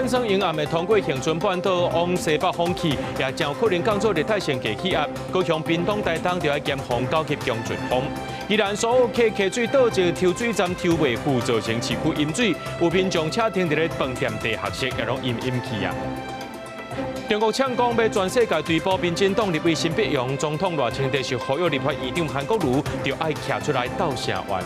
算陰暗會通過恆春半島往西北風去，也真有可能降做熱帶性低氣壓。高雄、屏東、台東就愛嚴防9級強陣風。宜蘭所有溪溪水倒置抽水站抽袂赴，造成市區淹水，有民眾車停佇咧飯店地下室，也攏淹淹去啊。中國嗆講欲全世界追捕民進黨立委沈伯洋，總統賴清德是呼籲立法院長韓國瑜，就愛徛出來鬥聲援。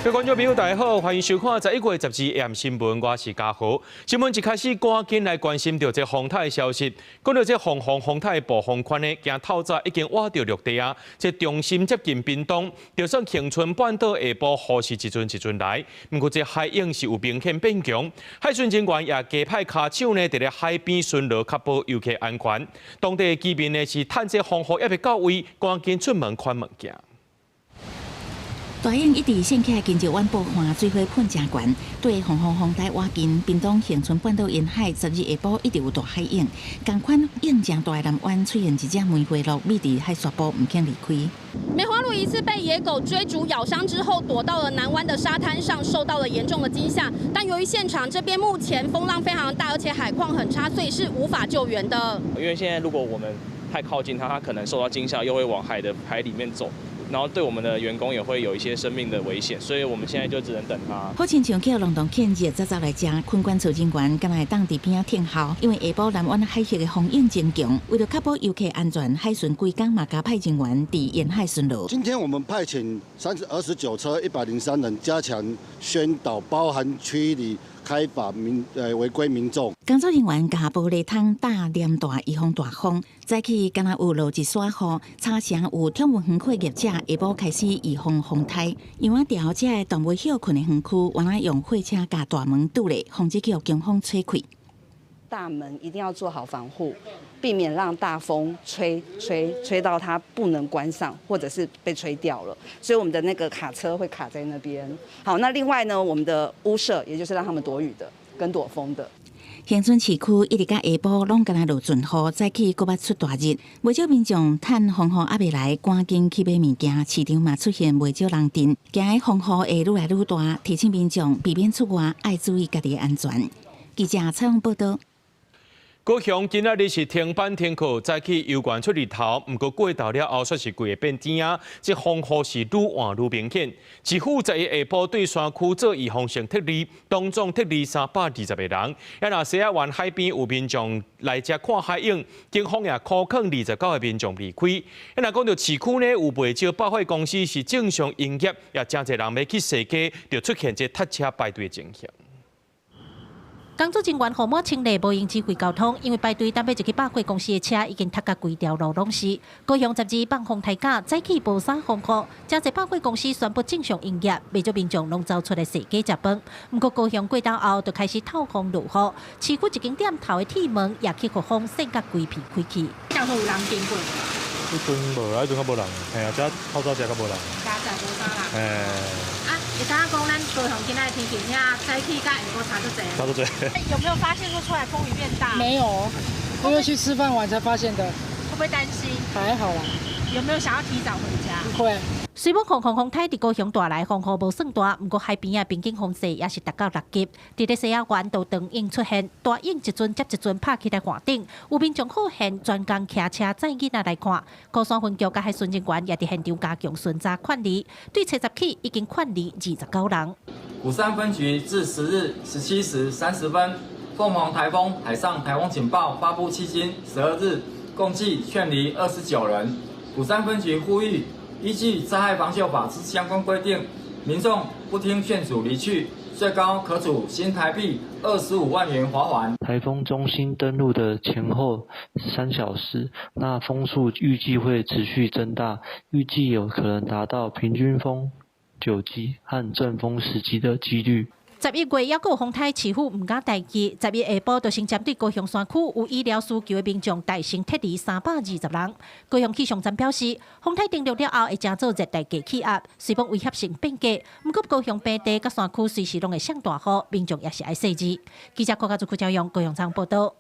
各位觀眾朋友，大家好，歡迎收看11月12 AM 新聞，我是嘉豪。新聞一開始，趕緊來關心著這風颱的消息。講到這鳳凰風颱暴風圈呢，驚透早已經倚著陸地啊，這中心接近屏東，就算恆春半島下晡雨是一陣一陣來，毋過這海湧是有明顯變強。海巡人員也加派跤手呢，佇咧海邊巡邏，確保遊客安全。當地居民呢是趁這風雨猶未到位，趕緊出門款物件。大湧一直掀起來，金石灣暴旱，水火噴誠懸。對鳳凰風台倚近屏東恆春半島沿海，10日下晡一直有大海湧，仝款湧誠大的南灣出現一隻梅花鹿，覕佇海沙埔毋肯離開。梅花鹿疑似被野狗追逐咬傷之後，躲到了南灣的沙灘上，受到了嚴重的驚嚇。但由於現場這邊目前風浪非常大，而且海況很差，所以是無法救援的。因為現在如果我們太靠近它，它可能受到驚嚇，又會往海裡面走。然後對我們的員工也會有一些生命的危險，所以我們現在就只能等他。好親像去龍洞犬日早早來食，困管處人員敢若會當佇邊仔聽候，因為下晡南灣海域的風湧真強，為了確保遊客安全，海巡規工嘛加派人員佇沿海巡邏。今天我們派遣29車103人，加強宣導，包含驅離開罰民違規民眾。工作人員共玻璃窗打連大預防大風。早起敢若有落一徙雨，茶城有寵物園區業者下晡開始預防風颱。楊仔寮這个動物歇睏的園區，原來用貨車共大門堵咧，防止去予強風吹開。大門一定要做好防護，避免讓大風吹吹吹到它不能關上，或者是被吹掉了。所以我們的那個卡車會卡在那邊。好，那另外呢，我們的屋舍，也就是讓他們躲雨的跟躲風的。恆春市區一直到下晡攏敢若落陣雨，早起閣捌出大日，袂少民眾趁風雨猶未來，趕緊去買物件。市場嘛出現袂少人陣，驚風雨會愈來愈大，提醒民眾避免出外，愛注意家己的安全。記者採訪報導。高雄今仔日是停班停課，早起猶原出日頭，毋過過晝了後，煞是規个變天啊！這風雨是愈換愈明顯。市府11下晡對山區做預防性撤離，當中撤離320個人。啊，若西仔灣海邊有民眾來遮看海湧，警方也苦勸29個民眾離開。啊，若講著市區呢，有袂少百貨公司是正常營業，也誠濟人欲去踅街，就出現這塞車排隊的情形。工作人員予滿清理，無閒指揮交通，因為排隊等欲入去百貨公司的車已經塞甲規條路攏是。高雄十二放風颱假，早起無啥風雨，誠濟百貨公司宣布正常營業，袂少民眾攏走出來踅街食飯。毋過高雄過晝後就開始透風落雨，市區一間店頭的鐵門也去予風扇甲規片開去。當初有人經過無？彼陣無啊，彼陣較無人，嘿啊，遮透早時較無人。加載無啥人。啊，會知影講咱高雄今仔的天氣，遐早起佮下晡差足濟。差足濟。有沒有發現說出來風雨變大？沒有，因為去吃飯完才發現的。會不會擔心？還好啦。有沒有想要提早回家？會。雖罔鳳凰風颱佇高雄帶來風雨無算大，毋過海邊仔平均風勢也是達到6級。佇咧西仔灣都長湧出現，大湧一陣接一陣拍起來岸頂，有民眾好現專工騎車載囡仔來看。鼓山分局佮海巡人員也佇現場加強巡查勸離，對初十起已經勸離29人。鼓山分局至10日17時30分，鳳凰颱風海上颱風警報發布迄今12日，共計勸離29人。鼓山分局呼籲，依據災害防救法之相關規定，民眾不聽勸阻離去，最高可處新台幣25萬元罰鍰。颱風中心登陸的前後3小時，那風速預計會持續增大，預計有可能達到平均風9級和陣風10級的幾率。11月猶閣有風颱，市府毋敢怠記。十一下晡，就先針對高雄山區有醫療需求的民眾，大聲撤離320人。高雄氣象站表示，風颱登陸了後會成做熱帶低氣壓，雖罔威脅性變低，毋過高雄平地佮山區隨時攏會上大雨，民眾也是愛細緻。記者郭家祖、郭昭陽高雄站報導。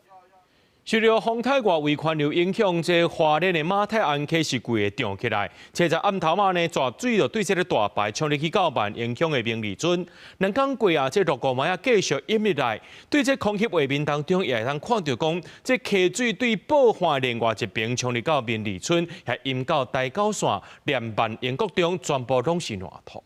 受著風颱外圍環流影響，這花蓮的馬太鞍溪是規个漲起來。初十暗頭仔呢，大水就對這个大排衝入去到萬榮鄉的明里村。兩工過啊，這落雨嘛也繼續淹入來。對這空拍畫面當中，也會當看著講，這溪水對報岸另外一邊衝入到明里村，也淹到台九線，連萬榮國中全部攏是爛土。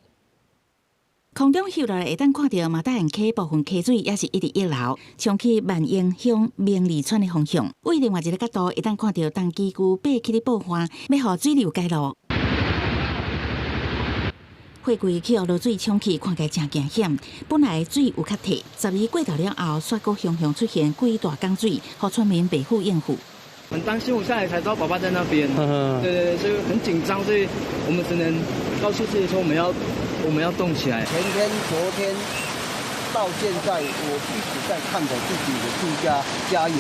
空中翕落來會當看著馬太鞍溪部分溪水也是一直溢流，衝去萬榮鄉明里村的方向。對另外一个角度會當看著重機具爬起咧報岸，欲予水流開路。貨櫃去予落水沖去，看起來誠驚險。本來水有較退，12過頭了後，煞閣雄雄出現幾大江水，予村民袂赴應付。很擔心，我下來才知道爸爸在那邊。對對對，所以很緊張，所以我們只能告訴自己說，我們要動起來。前天、昨天到現在，我一直在看着自己的住家家園，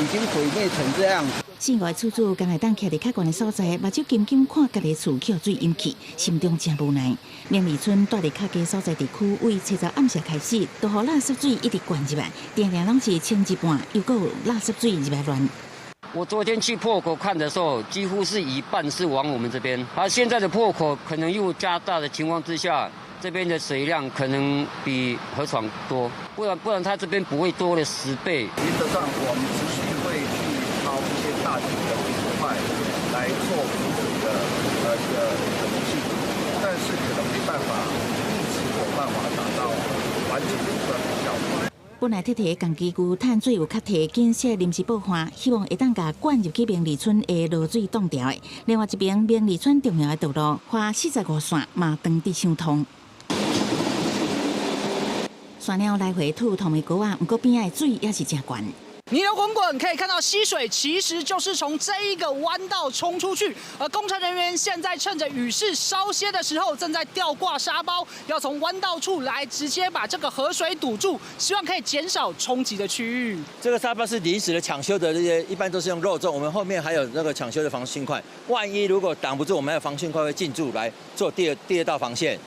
已經毀滅成這樣。四五个厝主敢會當徛佇較懸的所在，目睭緊緊看家己厝去予水淹去，心中誠無奈。明里村蹛佇較低所在地區，為初十暗時開始，都予垃圾水一直灌入來，定定攏是清一半，又閣有垃圾水入來亂。我昨天去破口看的時候，幾乎是一半是往我們這邊，而現在的破口可能又加大的情況之下，這邊的水量可能比河床多，不然它這邊不會多了10倍。原則上，我們持續會去掏一些大型的土塊來做補水的一個可能性，但是可能沒辦法一直有辦法達到完全阻斷的效果。本來鐵提工機具趁水有較退，緊設臨時報岸，希望會當共灌入去明里村的落水擋掉的。另外一邊，明里村重要的道路花45線嘛斷得相通，山鳥來回吐透明膏仔，毋過邊仔的水也是誠懸。泥流滾滾，可以看到溪水其實就是從這一個彎道衝出去。而工程人員現在趁着雨勢稍歇的時候，正在吊掛沙包，要從彎道處來直接把這個河水堵住，希望可以減少衝擊的區域。這個沙包是臨時的搶修的，這些一般都是用肉粽。我們後面還有那個搶修的防汛塊，萬一如果擋不住，我們還有防汛塊會進駐來做第二道防線。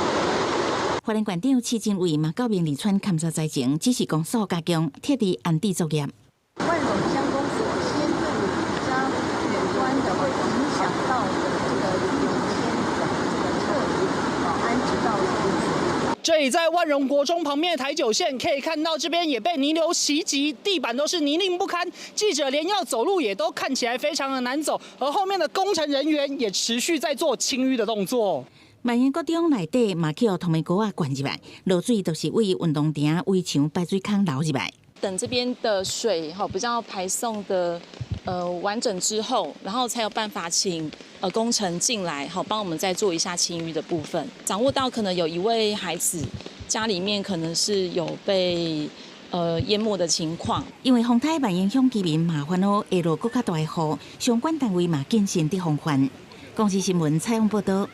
花蓮縣長徐榛蔚嘛到明里村勘察災情，指示公所加強撤離安置作業。萬榮鄉公所先對比較遠端的會影響到的這個居民先這個撤離，安置到公所。這裡在萬榮國中旁邊的台九線，可以看到這邊也被泥流襲擊，地板都是泥濘不堪，記者連要走路也都看起來非常的難走，而後面的工程人員也持續在做清淤的動作。萬榮國中內底嘛去予透明膏仔灌入來，落水都是對運動場圍牆排水孔流入來。等這邊的水哈比較排送的完整之後，然後才有辦法請工程進來，好幫我們再做一下清淤的部分。掌握到可能有一位孩子家裡面可能是有被淹沒的情況。因為風颱萬榮鄉居民嘛煩惱會落閣較大的雨，相關單位嘛謹慎佇防範。公視新聞採訪報導。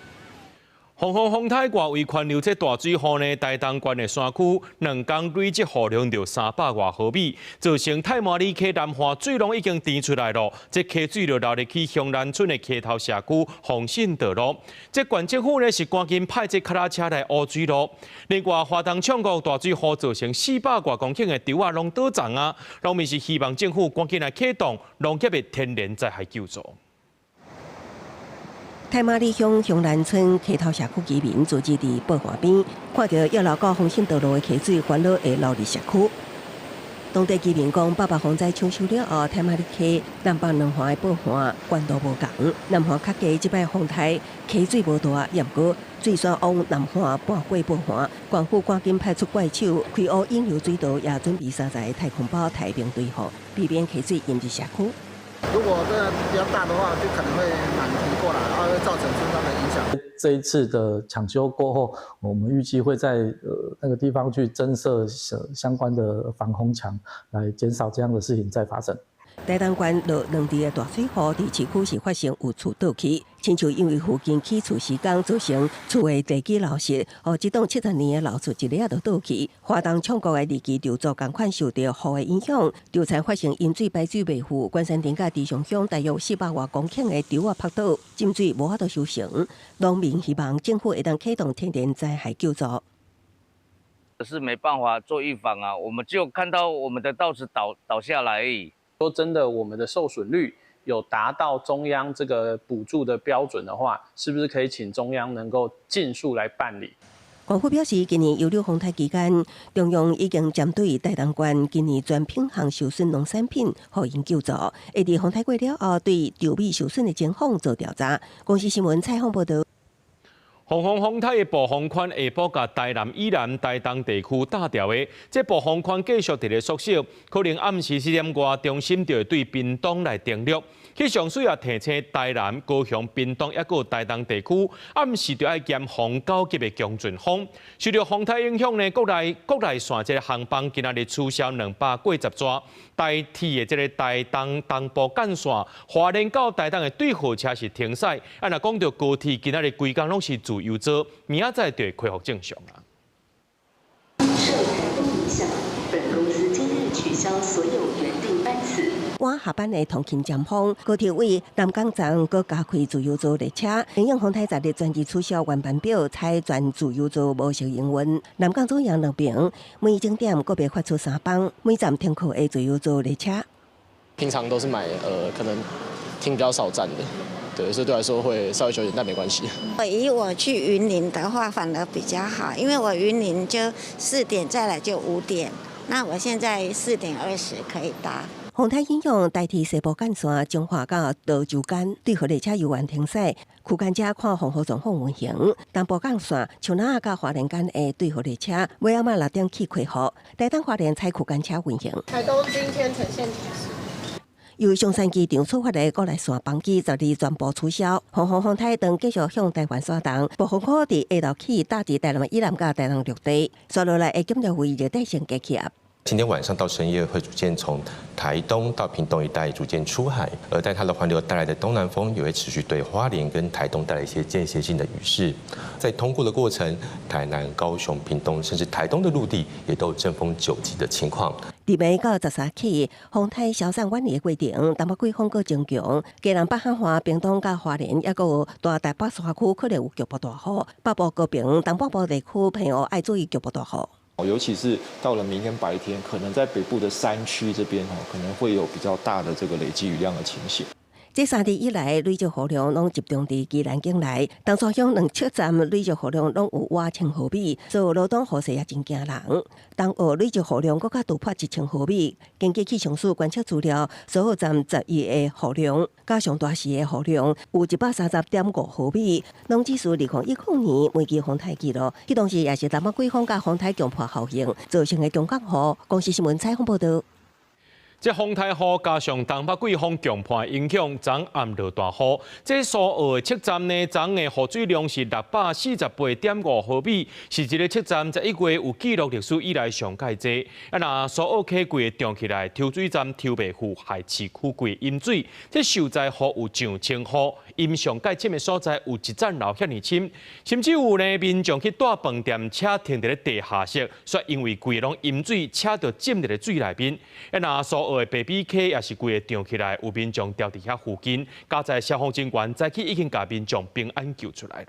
鳳凰風颱外圍環流這大水雨呢，台東縣的山區兩工累積雨量著300外毫米，造成太麻里溪南岸水攏已經甜出來囉。這溪水就流入去鄉南村的溪頭社區豐信道路。這縣政府呢是趕緊派這腳踏車來挖水路。另外，花東唱國大水雨造成400外公頃的稻仔攏倒叢啊，農民是希望政府趕緊來啟動農業的天然災害救助。太麻里鄉鄉南村溪頭社區居民聚集佇報岸邊，看著溢流到豐盛道路的溪水，煩惱會流入社區。當地居民講，八八風災搶修了後，太麻里溪南北兩岸的報岸懸度無仝，南岸較低，這擺風颱溪水無大，毋過水煞往南岸半過報岸，縣府趕緊派出怪手開挖引流水道，也準備30個太空包抬冰堆雨，避免溪水淹入社區。如果真的比較大的話，就可能會滿堤過來，然後會造成村莊的影響。這一次的搶修過後，我們預計會在那個地方去增設相關的防洪牆，來減少這樣的事情再發生。台東縣落兩日的大水雨，佇市區是發生有厝倒去，親像因為附近起厝施工造成厝的地基漏失，予這棟70年的老厝一下就倒去。花東唱國的二期稻作仝款受著雨的影響，稻田發生淹水排水袂赴，關山頂佮池上鄉大約400外公頃的稻仔覆倒，浸水無法度收成。農民希望政府會當啟動天然災害救助。是沒辦法做預防啊，我們就看到我們的稻子倒倒下來而已。說真的，我們的受損率有達到中央這個補助的標準的話，是不是可以請中央能夠盡速來辦理？政府表示，今年榆柳風颱期間，中央已經針對台東縣今年全品項受損農產品，予𪜶救助。會佇風颱過了後，對稻米受損的情況做調查。公視新聞採訪報導。鳳凰風颱的暴風圈下晡共台南以南、台東地區打掉的，這暴風圈繼續佇咧縮小，可能暗時四點外中心就會對屏東來登陸。氣象署也提醒台南、高雄、屏東抑閣有台東地區，暗時就愛嚴防9級的強陣風。受著風颱影響呢，國內線這个航班今仔日取消280段，台鐵的這个台東東部幹線、花蓮到台東的對號車是停駛。啊，若講著高鐵，今仔日規工攏是自由座，明仔載就會恢復正常啊。受颱風影響，本公司今日取消所有原定班次。晚下班的通勤尖峰，高鐵位南港站閣加開自由座列車，因應風颱十日全日取消原班表，採全自由座模式營運。南港左營兩邊每鐘點個別發出三班，每站停靠的自由座列車。平常都是買可能停比較少站的。對，所以對來說會稍微久一點，但沒關係。以我去雲林的話，反而比較好，因為我雲林就4點再來就5點，那我現在4點20可以搭。風颱影響台鐵西部幹線彰化到蘆洲間對號列車猶原停駛，區間車看風雨狀況運行。東部幹線樹林仔佮花蓮間的對號列車，尾仔6點起恢復。台東花蓮採區間車運行。台東今天呈現停駛。由松山機場出發的國內線班機十二全部取消。鳳凰風颱當繼續向台灣徙動，暴風區佇下晝起打佇台南以南佮台東陸地，紲落來會減弱為熱帶性低氣壓。今天晚上到深夜會逐漸從台東到屏東一帶逐漸出海，而在它的環流帶來的東南風也會持續對花蓮跟台東帶來一些間歇性的雨勢。在通過的過程，台南、高雄、屏東甚至台東的陸地也都有陣風9級的情況。佇暝到13起，風颱消散遠離的過程，東北季風閣增強，基隆北海岸、屏東佮花蓮，抑閣有大台北山區可能有局部大雨，北部高屏、東北部地區朋友愛注意局部大雨。尤其是到了明天白天，可能在北部的山區這邊，可能會有比較大的這個累積雨量的情形。這3日以來，累積雨量攏集中佇宜蘭境內，東山鄉兩測站累積雨量攏有倚千毫米，所以羅東雨勢也真驚人。東澳累積雨量閣較突破1000毫米。根據氣象署觀測資料，蘇澳站11的雨量，佮上大時的雨量有130.5毫米，攏只是2010年梅季風颱紀錄。彼當時也是東北季風佮風颱強迫效應造成的強降雨。公視新聞採訪報導。這風颱雨加上東北季風強迫影響，昨暗落大雨。這蘇澳的測站呢，昨的雨水量是648.5毫米，是這个測站11月有記錄歷史以來上蓋濟。啊，若蘇澳溪規个漲起來，抽水站抽袂赴，害市區規淹水。這受災戶有上千戶，淹上蓋深的所在有一層樓遐爾深，甚至有呢民眾去蹛飯店，車停佇咧地下室，煞因為規个攏淹水，車就浸佇咧水內面。啊，若蘇澳的白埤溪也是規个漲起來，有民眾牢佇遐附近，佳哉消防人員早起已經共民眾平安救出來了。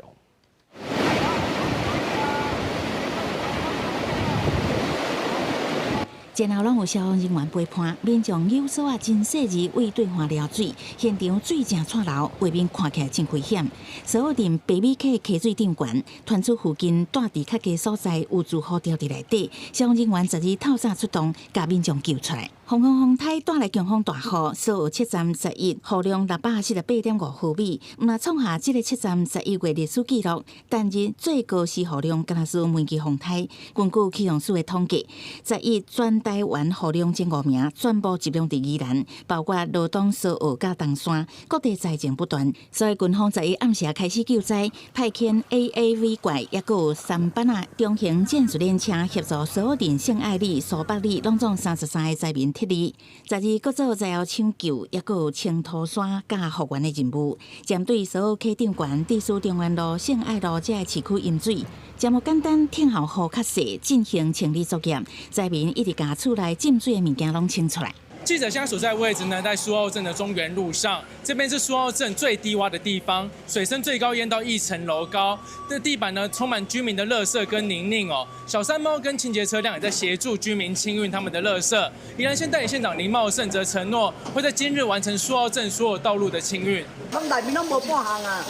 前後攏有消防人員陪伴，民眾扭索仔真細膩為對岸撩水，現場水正掣流，畫面看起來真危險。蘇澳鎮白埤溪溪水漲懸，傳出附近蹛佇較低所在有住戶牢佇內底，消防人員12透早出動，共民眾救出來。鳳凰風颱帶來強風大雨，蘇澳測站11雨量648.5毫米，毋但創下這个測站11月歷史紀錄。單日最高時雨量，敢若似梅季風颱。根據氣象署的統計，11全台灣雨量前五名全部集中佇宜蘭，包括羅東、蘇澳佮東山，各地災情不斷。所以軍方11暗時開始救災，派遣 AAV 怪，抑閣有三班仔中型戰術戰車協助蘇澳鎮聖愛里、蘇北里，攏總33个災民撤離。12閣做災後搶救，抑閣有清土山佮復原的任務。針對蘇澳溪漲懸、地區中原路、聖愛路這个市區淹水，這麼簡單，聽候雨較細，進行清理作業。災民一直共厝內浸水的物件攏清出來。記者現在所在位置呢，在蘇澳鎮的中原路上，這邊是蘇澳鎮最低窪的地方，水深最高淹到一層樓高。這地板呢，充滿居民的垃圾跟泥濘哦。小山貓跟清潔車輛也在協助居民清運他們的垃圾。宜蘭縣代理縣長林茂勝則承諾，會在今日完成蘇澳鎮所有道路的清運。攏內面攏無半項啊，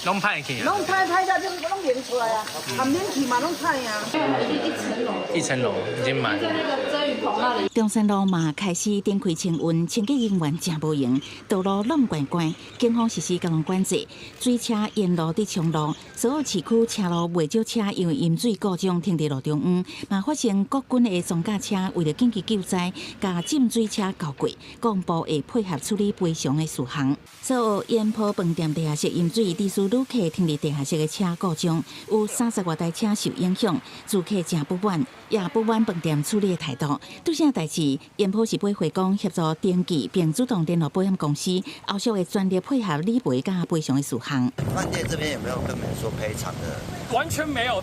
攏歹去啊，攏歹歹到攏攏淋出來啊，啊免去嘛攏歹啊。一層樓，一層樓已經滿。在那個遮雨棚那裡。中山路嘛開始展開清運，清潔人員誠無閒，道路攏關關，警方實施交通管制，水車沿路佇衝路，所有市區車路袂少車因為淹水故障停佇路中央，嘛發生國軍的裝甲車為著緊急救災，共浸水車交過，國防部會配合處理賠償的事項。所有煙波飯店地下室淹水，致使旅客停佇地下室的車故障，有30外台車受影響，住客誠不滿，也不滿飯店處理的態度。拄啥代誌，煙波是買會講協助登記，並主動聯絡保險公司，後續會全力配合理賠佮賠償的事項。飯店這邊有沒有跟你們說賠償的？完全沒有，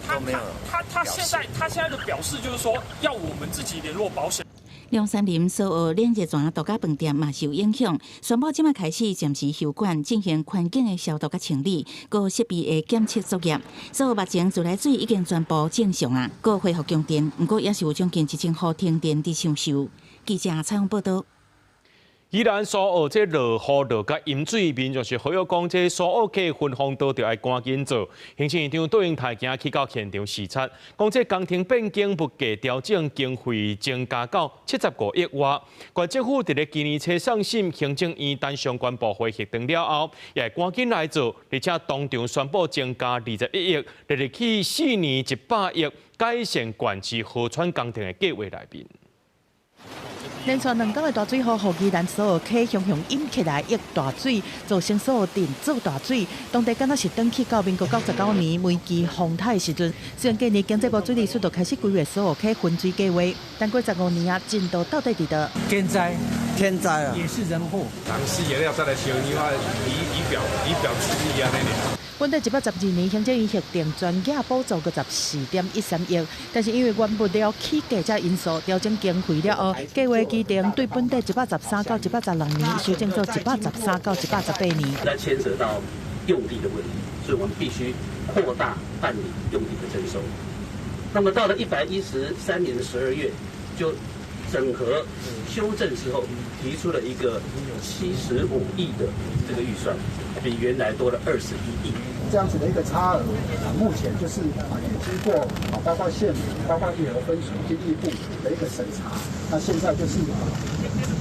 他現在的表示就是說要我們自己聯絡保險。龍山林所有連熱泉度假飯店嘛受影響，宣布這擺開始暫時休館，進行環境的消毒佮清理，閣設備的檢測作業。所有目前自來水已經全部正常啊，閣恢復供電，毋過也是有將近1000戶停電佇搶修。記者採訪報導。宜蘭蘇澳這落雨落甲淹水，民眾是呼籲講，這蘇澳溪分洪道著愛趕緊做。行政院長卓榮泰今去到現場視察，講這工程變更物價調整經費增加到75億外。縣政府佇咧今年初送審行政院等相關部會核定了後，也會趕緊來做，而且當場宣布增加21億，列入去4年100億改善縣市河川工程的計劃內面。連續兩天的大水雨，予宜蘭蘇澳溪雄雄淹起來，溢大水，造成蘇澳鎮做大水。當地敢若是轉去到民國99年梅基洪颱的時陣。雖然隔年經濟部水利署就開始規劃蘇澳溪分水計劃，但過15年啊，進度到底佇佗？天災，天災啊，也是人禍。人死了再來燒，你話以表致意按呢爾。本底112年，行政院核定全額補助54.13億，但是因為原物料起價這因素調整經費了後，計劃期程對本底113到116年修正做113到118年。那牽扯到用地的問題，所以我們必須擴大辦理用地的徵收。那麼到了113年的12月，就整合修正之後，提出了一個75億的這個預算，比原來多了21億。這樣子的一個差額，目前就是啊，也經過啊，包括縣包括一核分署、經濟部的一個審查。那現在就是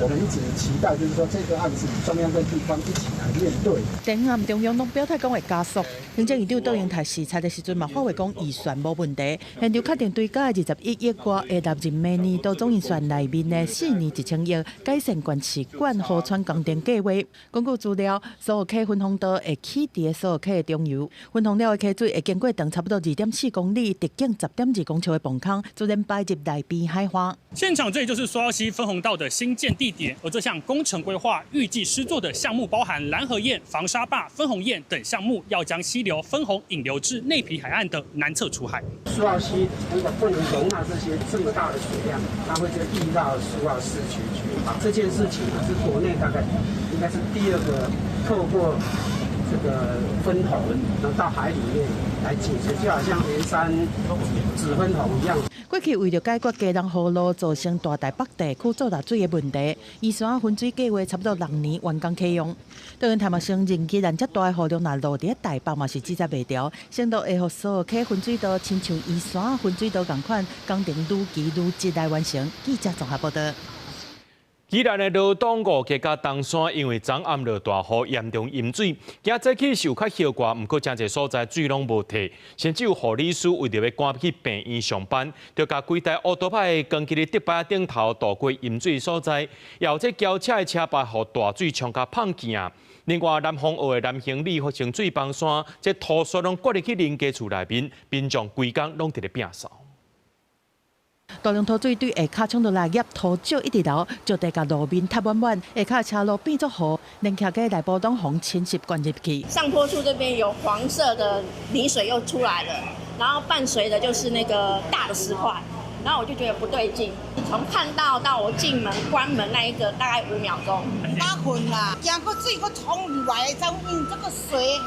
我們一直期待，就是說這個案子中央跟地方一起來面對。地方中央攏表態講會加速。行政院長卓榮泰視察的時陣嘛，發話講預算無問題，現場確定追加21億外，會納入明年度總預算內面的4年1000億改善縣市管河川工程計劃。根據資料，蘇澳溪分洪道會起佇蘇澳溪的中游，分洪了的溪水會經過長差不多2.4公里、直徑10.2公尺的泵孔，自然排入內邊海岸。現場這裡就是蘇澳溪分洪道的新建地點，而這項工程規劃預計施作的項目包含攔河堰、防沙壩、分洪堰等項目，要將溪流分洪引流至內埤海岸的南側出海。蘇澳溪如果不能容納這些這麼大的水量，它會就溢到蘇澳市區去。這件事情呢，是國內大概應該是第二個透過這個分洪，然後到海裡面來解決，就好像圓山子分洪一樣。過去為著解決基隆河路造成大台北地區做大水的問題，宜山分水計劃差不多6年完工啟用。卓榮泰嘛承認，宜蘭遮大的雨量若落佇台北嘛是阻截袂牢，承諾會予蘇澳溪分水道親像宜山分水道仝款工程愈期愈質來完成。記者綜合報導。宜蘭的羅東五家佮東山，因為昨暗落大雨，嚴重淹水。今早起是有較歇掛，毋過誠濟所在水攏無退，甚至有護理師為著欲趕去病院上班，就共規台烏托邦扛佇咧竹苫頂頭渡過淹水所在，也有這轎車的車把予大水沖甲膨去啊。另外，南風澳的南興里發生水崩山，這土石攏橛入去人家厝內面，民眾規工攏佇咧摒掃。大量土水對下跤沖落來，挾土石一直流，石地共路面塌滿滿，下跤車路變做河，連徛家內部攏予侵蝕灌入去。上坡處這邊有黃色的泥水又出來了，然後伴隨的就是那個大的石塊，然後我就覺得不對勁，從看到到我進門關門那一個大概5秒鐘。毋敢睏啦，驚閣水閣沖入來，怎因為這個水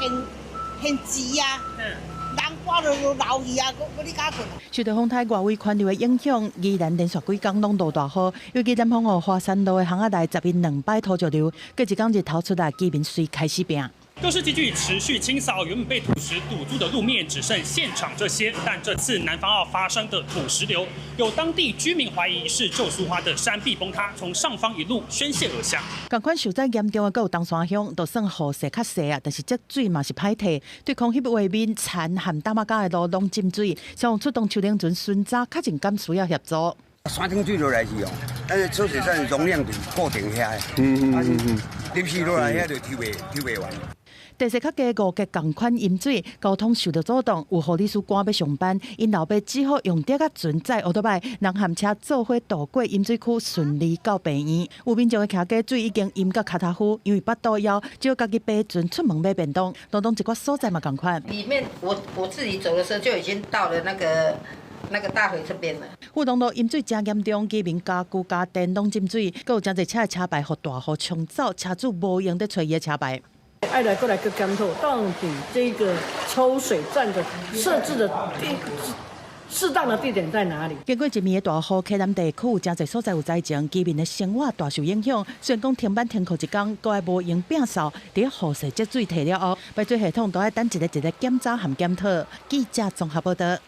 很急呀，人掛就流去啊，閣你敢睏？受到風颱外圍環流的影響，宜蘭連續幾工攏落大雨，尤其南方澳華山路的巷仔內十一兩擺土石流，隔一工日頭出來，居民隨開始拚。各式機具持續清掃原本被土石堵住的路面，只剩現場這些。但這次南方澳發生的土石流，有當地居民懷疑是舊蘇花的山壁崩塌，從上方一路宣洩而下。仝款受災嚴重的閣有東山鄉，就算雨勢較細啊，但是積水嘛是歹退，對空翕畫面田和大馬家的路攏浸水，消防出動手輪船巡查，較真敢需要協助。山頂水落來是哦，但是抽水站容量就是固定遐的，臨時落來遐就抽袂完。地勢較低五級仝款淹水，交通受到阻擋。有護理師趕欲上班，𪜶老爸只好用竹仔船載烏多擺，人和車做伙渡過淹水區，順利到病院。有民眾的徛家水已經淹到跤頭趺，因為腹肚枵，只好家己爬船出門買便當。當中一寡所在嘛仝款。裡面我自己走的時候就已經到了那個大腿這邊了。富東路淹水誠嚴重，居民家具家電攏浸水，閣有誠濟車的車牌予大雨沖走，車主無閒咧揣伊的車牌。愛來過來去檢討，到底這個抽水站的設置的地適當的地點在哪裡？經過一暝的大雨，溪南地區有誠濟所在有災情，居民的生活大受影響。雖然講停班停課一工，閣愛無閒摒掃，佇雨勢積水退了後，排水系統都愛等一个一个檢查和檢討。記者綜合報道。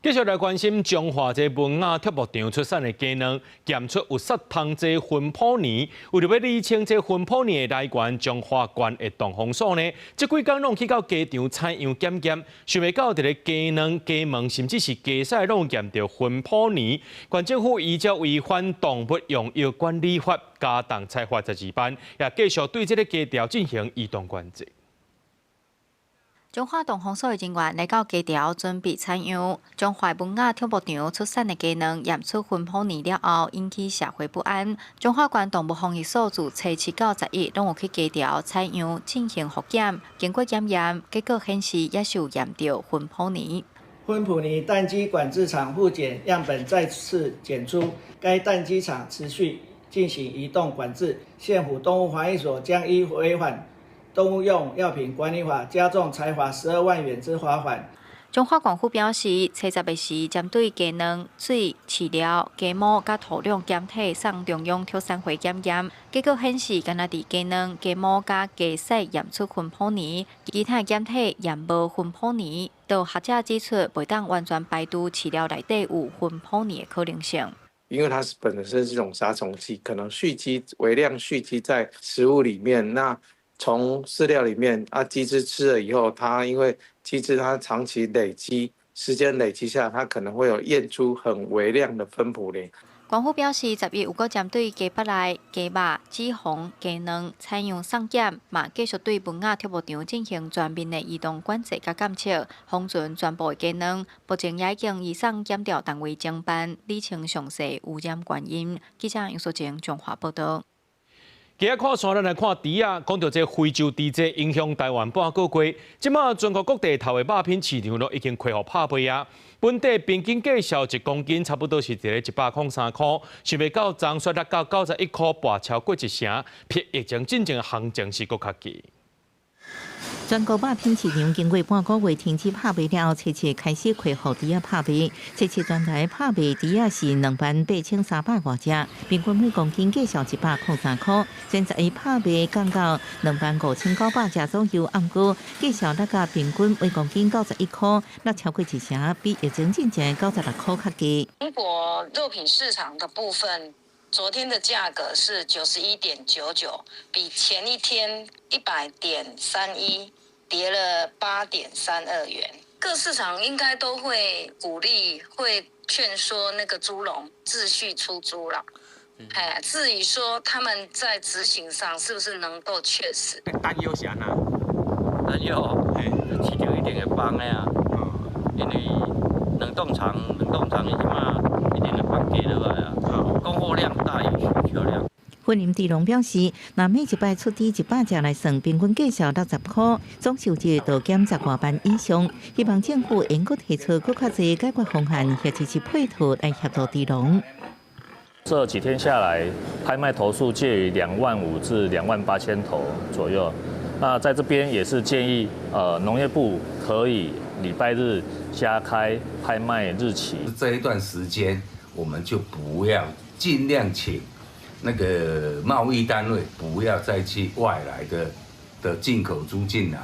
繼續來關心彰化這文雅畜牧場出產的雞卵，檢出有殺蟲劑芬普尼。為著欲釐清這芬普尼的來源，彰化縣的動防所呢，這幾工攏去到雞場採樣檢驗，想袂到佇咧雞卵、雞毛，甚至是雞屎攏驗著芬普尼。縣政府依照違反動物用藥管理法，加重裁罰12萬，也繼續對這个雞場進行移動管制。彰化動防所的人員來到雞場準備採樣，彰化文雅畜牧場出產的雞卵驗出芬普尼了後，引起社會不安。彰化縣動物防疫所自初七到11，攏有去雞場採樣進行複檢，經過檢驗，結果顯示也是有驗著芬普尼。芬普尼蛋雞管制廠複檢樣本再次檢出，該蛋雞場持續進行移動管制。縣府動物防疫所將依違反動物用藥品管理法加重裁罰12萬元之罰款。彰化縣府表示，初十的時，針對雞卵、水、飼料、雞毛佮土壤檢體送中央畜產會檢驗，結果顯示，干焦佇雞卵、雞毛佮雞屎驗出芬普尼，其他檢體驗無芬普尼。就學者指出，袂當完全排除飼料內底有芬普尼的可能性。因為它是本身是一種殺蟲劑，可能蓄積微量蓄積在食物裡面，那從飼料裡面啊，雞隻吃了以後，它因為雞隻它長期累積，時間累積下，它可能會有驗出很微量的芬普林。縣府表示，11有閣針對雞腹內、雞肉、脂肪、雞卵採樣送檢，嘛繼續對文雅畜牧場進行全面的移動管制佮監測，封存全部的雞卵。目前也已經移送檢調單位偵辦，釐清詳細污染原因。記者楊淑靜彰化報道。今仔看山，咱來看豬仔。講著這非洲豬災影響台灣半個月，這馬全國各地頭的肉品市場都已經恢復拍賣啊。本地平均價數1公斤差不多是佇咧103塊，想袂到昨雪落到91塊，跋超過一成，比疫情進前行情是閣較低。全國肉品市場經過半個月停止拍賣了後，初七開始恢復豬仔拍賣。初七全台拍賣豬仔是28,300外隻，平均每公斤價數103塊。前11拍賣降到25,900隻左右，毋過價數落甲平均每公斤91塊，落超過一成，比疫情進前96塊較低。中國肉品市場的部分，昨天的價格是91.99，比前一天100.31跌了8.32元。各市場應該都會鼓勵、會勸說那個豬農秩序出豬啦。哎，至於說他們在執行上是不是能夠確實？擔憂是按怎？擔憂，市場一定會崩的啊，因為冷凍廠伊這馬一定會崩價落來啊，供貨量大於需求量。雲林豬農表示，若每一擺出豬100隻來算，平均價數60箍，總收入就減10外萬以上。希望政府會閣提出閣較濟解決方案，或者是配套來協助豬農。這幾天下來，拍賣頭數介於2萬5至2萬8千頭左右。那在這邊也是建議，農業部可以禮拜日加開拍賣日期。這一段時間，我們就不要盡量請那個貿易單位不要再去外來的進口豬進來，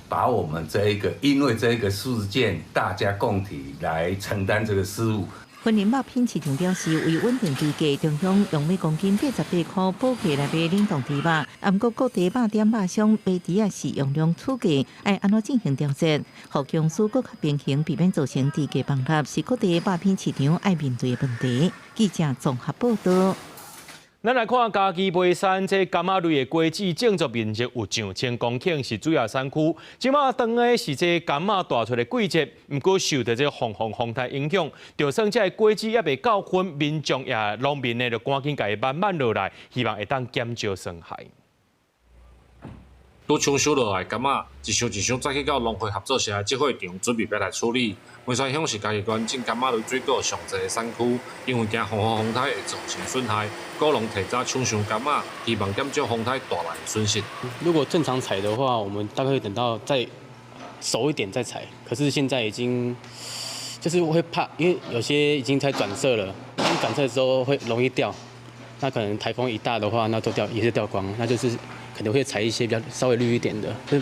把我們這一個因為這個事件，大家共體來承擔這個失誤。雲林肉品市場表示，為穩定豬價，中央用每公斤88塊補價來買冷凍豬肉。毋過各地肉店肉商買豬仔是用量取價，愛按怎進行調節，予供需閣較平衡，避免造成豬價崩塌，是各地肉品市場愛面對的問題。記者綜合報道。咱來看嘉義梅山這柑仔類的果子種植面積有上千公頃，是主要產區。這馬當的是這柑仔大出的季節，毋過受著這風雨風台影響，就算這果子猶未到分，民眾也農民呢就趕緊共伊慢慢落來，希望會當減少損害。拄搶收落來柑仔，一箱一箱載去到農會合作社的集貨場，準備欲來處理。梅山鄉是嘉義縣種柑仔類水果上濟的產區，因為驚風雨風颱會造成損害，果農提早搶收柑仔，希望減少風颱帶來的損失。如果正常採的話，我們大概會等到再熟一點再採。可是現在已經就是會怕，因為有些已經在轉色了，轉色之後會容易掉。那可能颱風一大的話，那都掉也是掉光，那就是可能會採一些比較稍微綠一點的，就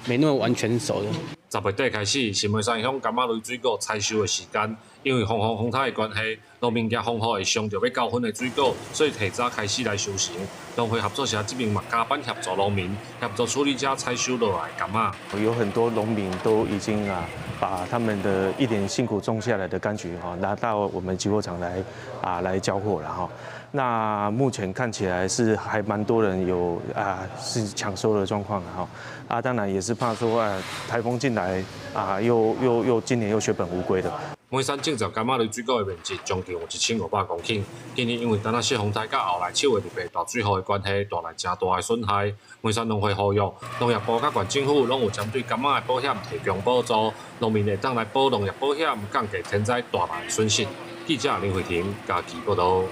沒那麼完全熟的。10月底開始是梅山鄉柑仔類水果採收的時間，因為風雨風颱的關係，農民驚風雨會傷著欲交分的水果，所以提早開始來收成。農會合作社這邊嘛加班協助農民，協助處理這採收落來的柑仔。有很多農民都已經啊，把他們的一年辛苦種下來的柑橘哈，拿到我們集貨場來交貨了哈。那目前看起來是還蠻多人有啊，是搶收的狀況哈。啊，當然也是怕說啊，颱風進來啊，又今年又血本無歸的。梅山種植柑仔類水果的面積將近有1500公頃。今年因為陳仔雪風颱佮後來七月特別大水雨的關係，帶來誠大的損害。梅山農會呼籲，農業部佮縣政府攏有針對柑仔的保險提供補助，農民會當來保農業保險，降低天災帶來的損失。記者林慧婷嘉義報導。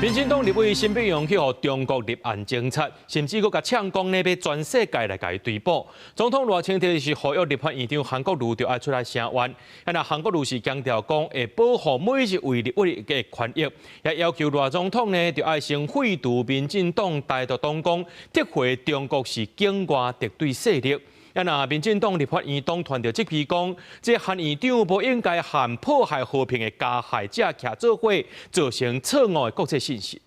民進黨立委沈伯洋去予中國立案偵查，甚至閣共嗆講呢，欲全世界來共伊追捕。總統賴清德是呼籲立法院長韓國瑜著愛出來聲援，啊若韓國瑜是強調講會保護每一位立委的權益，也要求賴總統呢，著愛先廢除民進黨台獨黨綱，撤回中國是境外敵對勢力。啊！若民進黨立法院黨團就質疑講，這韓院長無應該和破壞和平的加害者徛做伙，造成錯誤的國際信息。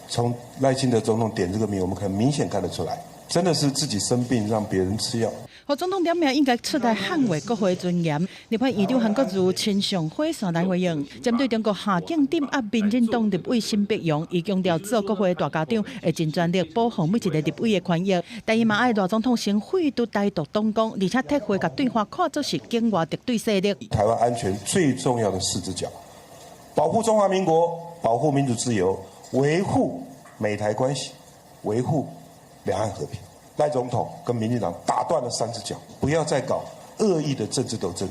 從賴清德總統點這個名，我們可以明顯看得出來，真的是自己生病讓別人吃藥。予總統點名應該出來捍衛國會尊嚴。立法院長韓國瑜親上火線來回應，針對中國下境鎮壓民進黨立委沈伯洋，伊強調做國會大家長會盡全力保護每一个立委的權益。但伊嘛愛賴總統先廢除台獨黨綱，而且撤回共對岸看作是境外敵對勢力。台灣安全最重要的四隻腳：保護中華民國，保護民主自由，維護美台關係，維護兩岸和平。賴總統跟民進黨打斷了三隻腳，不要再搞惡意的政治鬥爭，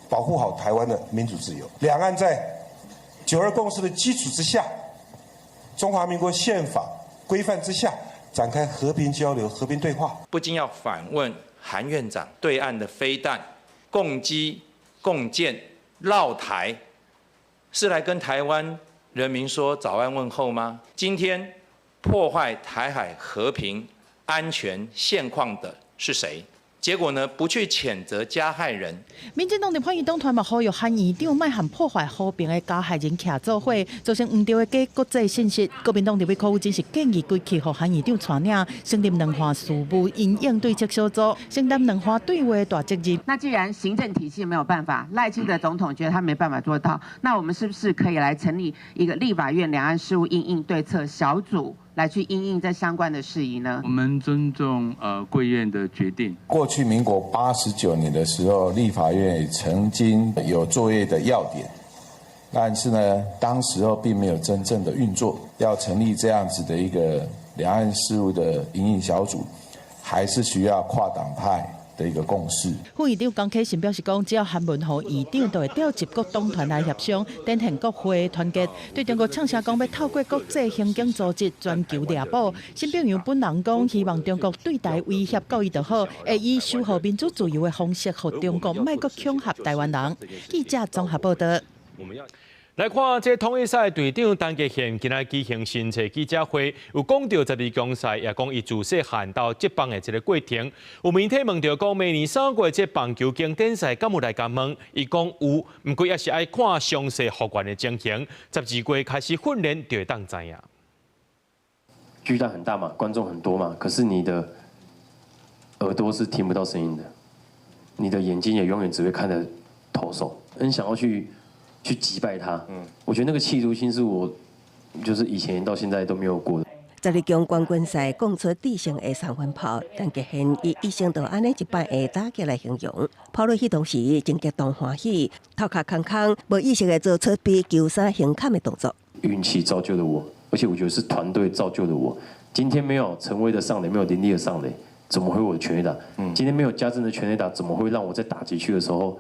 保護好台灣的民主自由。兩岸在九二共識的基礎之下，中華民國憲法規範之下，展開和平交流、和平對話。不禁要反問韓院長，對岸的飛彈、共機、共艦繞台，是來跟台灣人民說早安問候嗎？今天破壞台海和平安全現況的是誰？結果呢？不去譴責加害人。民進黨立法院黨團嘛呼籲韓院長莫和破壞和平的加害人徛做伙，造成毋對的假國際信息。國民黨立委柯宇真是建議規氣予韓院長帶領，成立兩岸事務因應對策小組，承擔兩岸對話的大責任。那既然行政體系沒有辦法，賴清德總統覺得他沒辦法做到，那我們是不是可以來成立一個立法院兩岸事務因應對策小組？來去因應這相關的事宜呢？我們尊重貴院的決定。過去民國89年的時候，立法院也曾經有作業的要點，但是呢，當時候並沒有真正的運作。要成立這樣子的一個兩岸事務的因應小組，還是需要跨黨派的一個共識。副院長江啟臣表示講，只要韓文和院長都會調集各黨團來協商，展現國會團結。對中國嗆聲講欲透過國際刑警組織全球抓捕，沈炳陽本人講，希望中國對台威脅夠伊就好，會以守護民主自由的方式，予中國莫閣恐嚇台灣人。記者綜合報道。來看這統一賽隊長陳傑憲今仔舉行新冊記者會，有講著十二強賽，也講伊自細漢到職棒的這个過程。有媒體問著講，明年3月這棒球經典賽敢有來共問？伊講有，毋過也是愛看傷勢復原的情形。12月開始訓練就會當知影。巨蛋很大嘛，觀眾很多嘛，可是你的耳朵是聽不到聲音的，你的眼睛也永遠只會看著投手，很想要去擊敗他，我覺得那個企圖心是我，就是以前到現在都沒有過的。十二強冠軍賽講出致勝的三分炮，陳傑憲以一生就按呢一擺的打擊來形容。跑落去當時真激動歡喜，頭殼空空，無意識的做出比球衫胸坎的動作。運氣造就了我，而且我覺得是團隊造就了我。今天沒有陳威的上壘，沒有林立的上壘，怎麼會有我的全壘打？今天沒有家政的全壘打，怎麼會讓我在打擊區的時候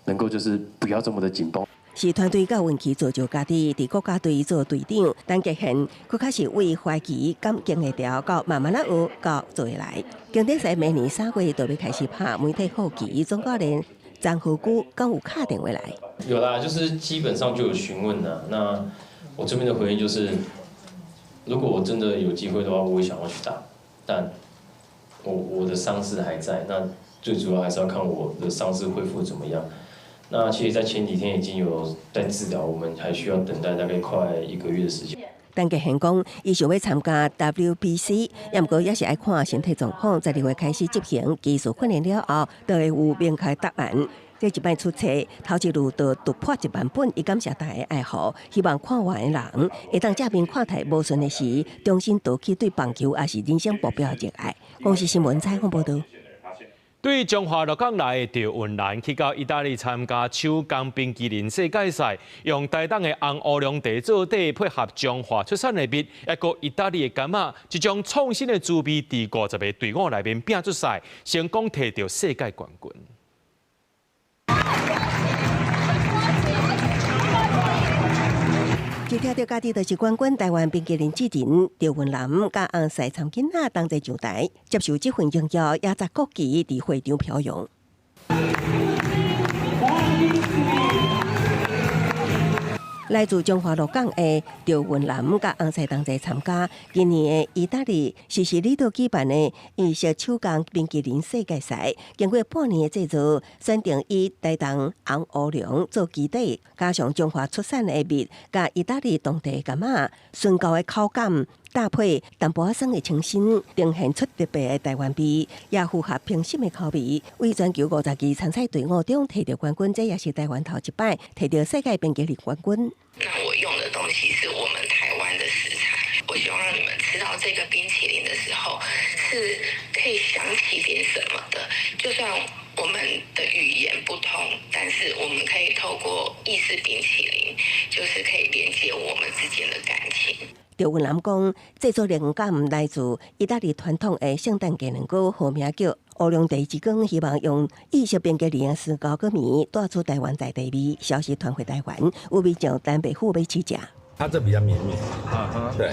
能夠就是不要這麼的緊繃？是團隊佮運氣造就家己，佇國家隊做隊長，陳傑憲閣較是為懷疑敢經會牢，到慢慢仔學，到做會來。經典賽明年3月就欲開始拍，媒體好奇總教練張和久敢有敲電話來？有啦，就是基本上就有詢問啦。那我這邊的回應就是，如果我真的有機會的話，我會想要去打，但我的傷勢還在，那最主要還是要看我的傷勢恢復怎麼樣。那其實，在前幾天已經有在治療，我們還需要等待大概快一個月的時間。陳傑憲講，伊想欲參加 WBC，也毋過也是愛看身體狀況，12月開始執行技術訓練了後，就會有明確答案。這一擺出冊，頭一路就突破1萬本，伊感謝大家愛護，希望看完的人會當正面看待無順的時，重新拾起對棒球抑是人生目標的熱愛。公視新聞採訪報導。對彰化鹿港來的趙雲蘭去到義大利參加手工冰淇淋世界賽，用台東的紅烏龍茶做底，配合彰化出產的蜜，抑閣義大利的柑仔，這種創新的滋味，佇50個隊伍內面拼出賽，成功提著世界冠軍。一聽著家己就是冠軍，台灣冰淇淋之人趙雲南佮翁婿參囡仔同齊上台，接受這份榮耀，也紮國旗佇會場飄揚。來自彰化鹿港的趙雲南佮翁婿同齊參加今年的義大利西西里島舉辦的意式手工冰淇淋世界賽。經過半年的製作，選定以台東紅烏龍做基底，加上彰化出產的蜜，佮義大利當地柑仔醇厚的口感，搭配淡薄仔酸的清新，呈現出特別的台灣味，也符合評審的口味。為全球50支參賽隊伍中提著冠軍，這也是台灣頭一擺提著世界冰淇淋冠軍。那我用的東西是我們台灣的食材，我希望讓你們吃到這個冰淇淋的時候，是可以想起點什麼的。就算我們的語言不通，但是我們可以透過意式冰淇淋，就是可以連接我們之間的感情。趙雲南講，製作靈感來自義大利傳統的聖誕雞卵糕，號名叫烏龍茶之光，希望用意式冰淇淋的絲膠果味帶出台灣在地味，消息傳回台灣，有民眾等白虎欲試食。它這比較綿密，對，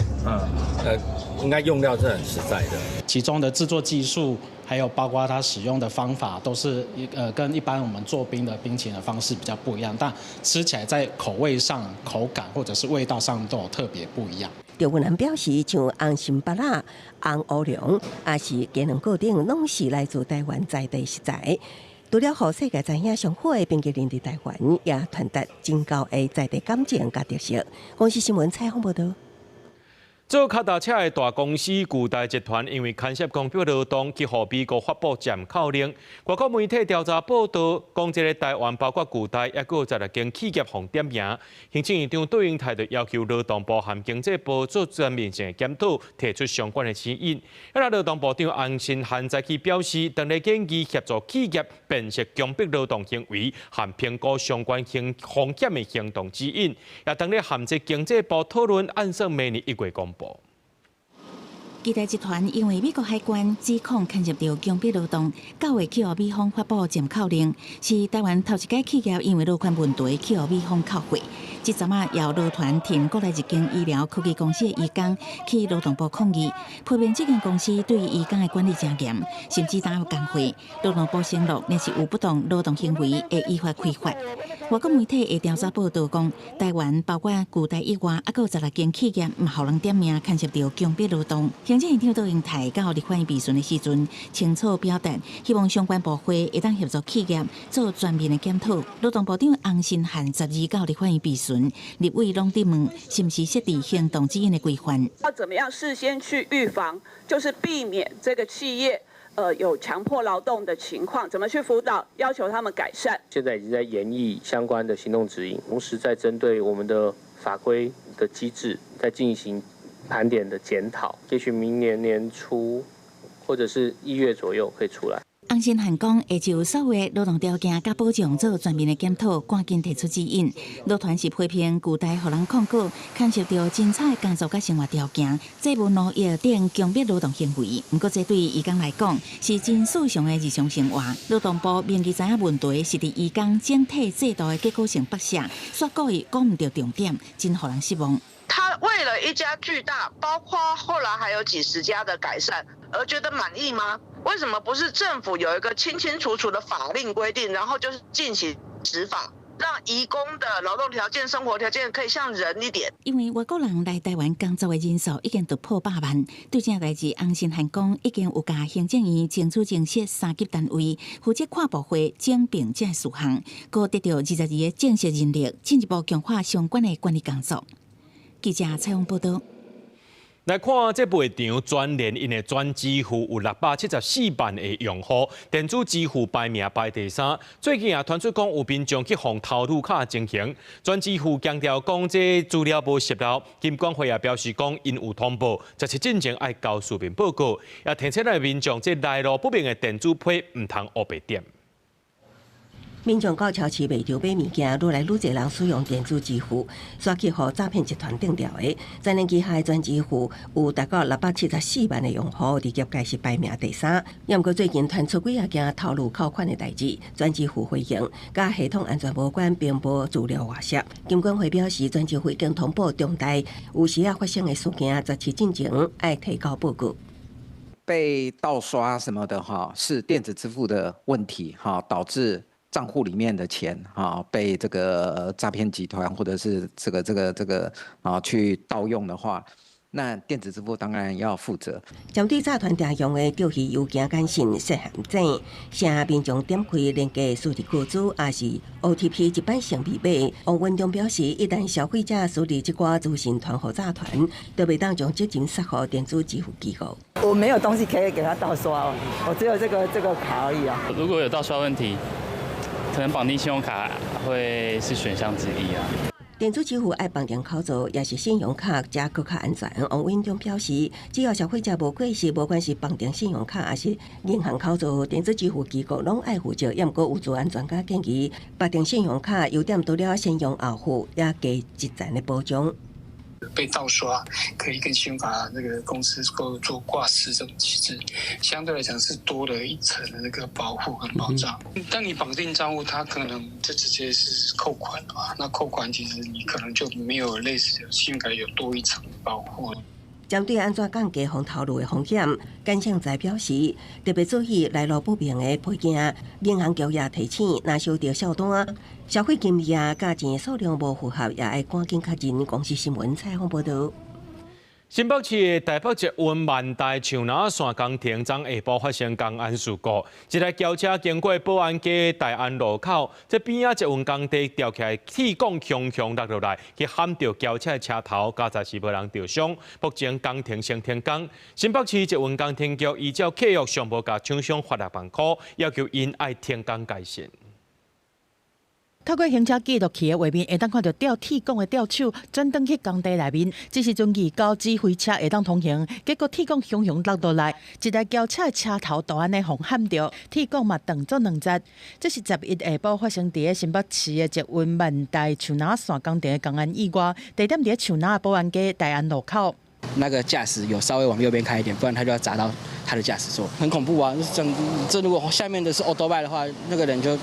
應該用料是很實在的。其中的製作技術，還有包括它使用的方法，都是跟一般我們做冰的冰淇淋的方式比較不一樣，但吃起來在口味上、口感或者是味道上都有特別不一樣。趙雲南表示，像紅心芭樂、紅烏龍，抑是雞卵糕等，攏是來自台灣在地食材。除了予世界知影上好的冰淇淋佇台灣，也傳達真厚的在地感情佮特色。公視新聞採訪報導。做跤踏車的大公司巨大集團，因為牽涉強迫勞動，去予美國發布暫扣令。外國媒體調查報導，講這个台灣包括巨大，抑閣有16間企業予點名。行政院長卓榮泰就要求勞動部和經濟部做全面性的檢討，提出相關的指引。啊，勞動部長洪申翰早起表示，當咧建議協助企業辨識強迫勞動行為和評估相關行風險的行動指引，也當咧和這經濟部討論，按算明年1月公布。巨大集團因為美國海關指控牽涉著強迫勞動，9月去予美方發布暫扣令，是台灣頭一家企業因為勞權問題去予美方扣貨。這陣仔由勞團提過來一間醫療科技公司的移工去勞動部抗議，批評這間公司對移工的管理誠嚴，甚至打入工會。勞動部承諾，若是有不當勞動行為，會依法開罰。外國媒體的調查報導講，台灣包括巨大以外，猶閣有16間企業嘛予人點名牽涉著強迫勞動。行政院長卓榮泰到立法院備詢的時陣，清楚表達希望相關部會會當協助企業做全面的檢討。勞動部長洪申翰12到立法院備詢，立委攏佇問是毋是設置行動指引的規範。要怎麼樣事先去預防，就是避免這個企業有強迫勞動的情況，怎麼去輔導，要求他們改善。現在已經在研議相關的行動指引，同時在針對我們的法規的機制，在進行盤點的檢討，也許明年年初或者是1月左右可以出來。洪申翰講，會就所有的勞動條件佮保障做全面的檢討，趕緊提出指引。勞團是批評巨大予人控告，牽涉著真差的工作佮生活條件、債務奴役等強迫勞動行為。毋過，這對移工來講是真日常的日常生活。勞動部明知知影問題是佇移工整體制度的結構性剝削，煞故意講毋著重點，真予人失望。他為了一家巨大，包括後來還有幾十家的改善，而覺得滿意嗎？為什麼不是政府有一個清清楚楚的法令規定，然後就是進行執法，讓移工的勞動條件、生活條件可以像人一點？因為外國人來台灣工作的人數已經突破100萬，對這代誌，洪申翰講已經有共行政院爭取增設三級單位，負責跨部會整併這事項，閣得著22個正式人力，進一步強化相關的管理工作。記者採訪報導。來看這賣場全聯𪜶的全支付有674萬的用戶，電子支付排名排第三。最近也傳出講有民眾去予偷入卡情形，全支付強調講這資料無洩漏，金管會也表示講𪜶有通報，17進前愛交書面報告，也提醒來民眾這來路不明的電子批毋通烏白點。民眾到超市賣場買物件，愈來愈濟人使用電子支付，煞去予詐騙集團當著的。全聯旗下的全支付有達到674萬的用戶，佇業界是排名第三。毋過最近傳出幾仔件偷入扣款的代誌，全支付回應，佮系統安全無關，並無資料外洩。金管會表示，全支付已經通報重大有時仔發生的事件，17進前愛提交報告。被盜刷什麼的哈，是電子支付的問題哈，導致賬戶裡面的錢啊被這個詐騙集團或者是這個啊去盜用的話，那電子支付當然要負責。針對詐騙常用的釣魚郵件簡訊設陷阱，請民眾點開連結輸入個資，抑是 OTP 一般性密碼。王文忠表示，一旦消費者輸入這寡資訊傳予詐團，就袂當將責任卸予電子支付機構。我沒有東西可以給他盜刷哦，我只有這個卡而已啊。如果有盜刷問題，可能綁定信用卡會是選項之一啊。電子支付愛綁定口座，也是信用卡才閣較安全。王文忠表示，只要消費者無過失，無管是綁定信用卡抑是銀行口座，電子支付機構攏愛負責。抑毋過有資安專家建議，綁定信用卡優點除了先用後付，也加一層的保障。被盜刷，可以跟信用卡那個公司做做掛失這種機制，相對來講是多了一層的那個保護跟保障。當你綁定賬戶，它可能就直接是扣款了嘛。那扣款其實你可能就沒有類似信用卡有多一層保護。針對按怎降低防偷入的風險，簡勝才表示，特別注意來路不明的批件。銀行局也提醒，若收著數單，消費金額佮錢數量無符合，也愛趕緊確認。公視新聞採訪報導。新北市的台北捷運萬大樹林線工程，昨下晡發生工安事故，一台轎車經過保安街大安路口，這邊仔捷運工地吊起來鐵管雄雄落落來，去撼著轎車的車頭，佳哉是無人著傷。目前工程先停工。新北市捷運工程局依照契約上報共廠商罰6萬箍，要求𪜶愛停工改善。透過行車記錄器的畫面，會當看著吊鐵管的吊手轉轉去工地內面。這時陣預告指揮車會當通行，結果鐵管雄雄落落來，一台轎車的車頭就按呢予撼著，鐵管嘛斷做兩截。這是11下晡發生佇咧新北市的捷運萬大樹林線工程的工安意外，地點佇咧樹林的保安街大安路口。那個駕駛有稍微往右邊開一點，不然他就要砸到他的駕駛座，很恐怖啊！這如果下面的是歐兜拜的話，那個人就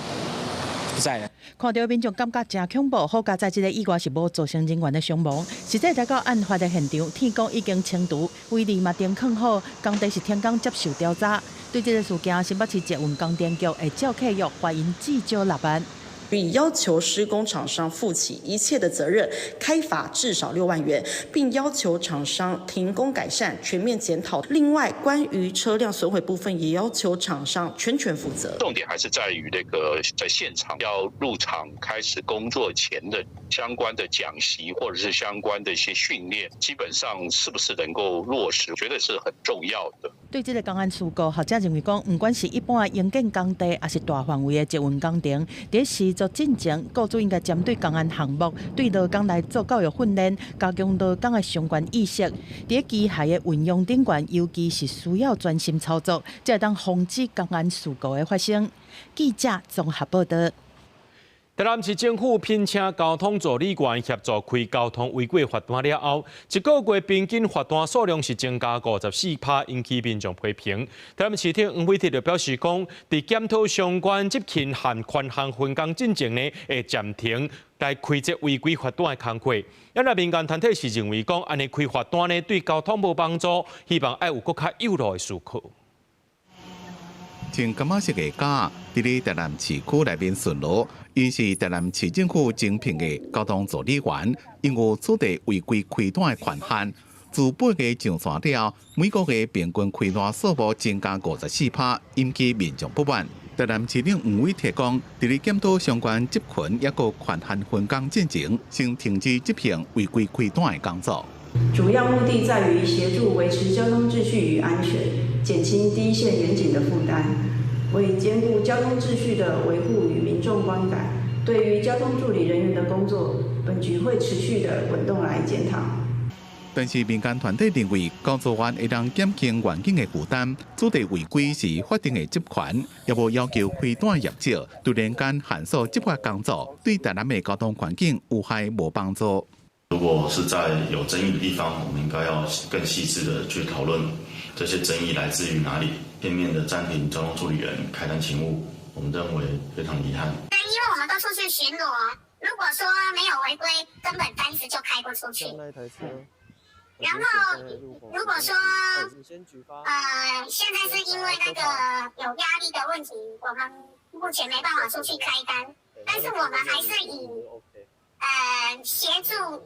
不在了。看著民眾感覺誠恐怖，好佳哉這个意外是無造成人員的傷亡。實際來到案發的現場，鐵管已經清除，圍籬嘛釘囥好，工地是停工接受調查。對這个事件，新北市捷運工程局會照契約罰𪜶至少6萬。並要求施工廠商負起一切的責任，開罰至少6萬元，並要求廠商停工改善、全面檢討。另外，關於車輛損毀部分，也要求廠商全權負責。重點還是在於那個在現場要入場開始工作前的相關的講習，或者是相關的一些訓練，基本上是不是能夠落實，絕對是很重要的。對這个工安事故，學者認為講，毋管是一般的營建工地，抑是大範圍的捷運工程，佇施作進前，雇主應該針對工安項目，對勞工來做教育訓練，加強勞工的相關意識。佇機械的運用頂懸，尤其是需要專心操作，才會當防止工安事故的發生。記者綜合報道。台南市政府聘請交通助理員協助開交通違規罰單了後，一個月平均罰單數量是增加54%，引起民眾批評。台南市長黃偉哲就表示講，佇檢討相關執勤和權限分工進前呢，會暫停來開這違規罰單的工課。啊，民間團體是認為講，按呢開罰單呢對交通無幫助，希望愛有閣較幼路的思考。穿柑仔色的甲，佇咧台南市區內面巡邏，𪜶是台南市政府徵聘的交通助理員，𪜶有取締違規開單的權限。自8月上線了後，每個月平均開單數目增加54%，引起民眾不滿。台南市長黃偉哲講，佇咧檢討相關執勤抑閣權限分工進前，先停止執行違規開單的工作。主要目的在於協助維持交通秩序與安全，減輕第一線員警的負擔，為兼顧交通秩序的維護與民眾觀感，對於交通助理人員的工作，本局會持續的滾動來檢討。但是民間團體認為，工作員會當減輕員警的負擔，取締違規是法定的職權，也無要求開單業者突然間限縮執法工作，對台南的交通環境有害無幫助。如果是在有爭議的地方，我們應該要更細緻的去討論這些爭議來自於哪裡。片面的暫停交通助理員開單勤務，我們認為非常遺憾。因為我們都出去巡邏，如果說沒有違規，根本單子就開不出去。然後，如果說，現在是因為那個有壓力的問題，我們目前沒辦法出去開單，但是我們還是以，協助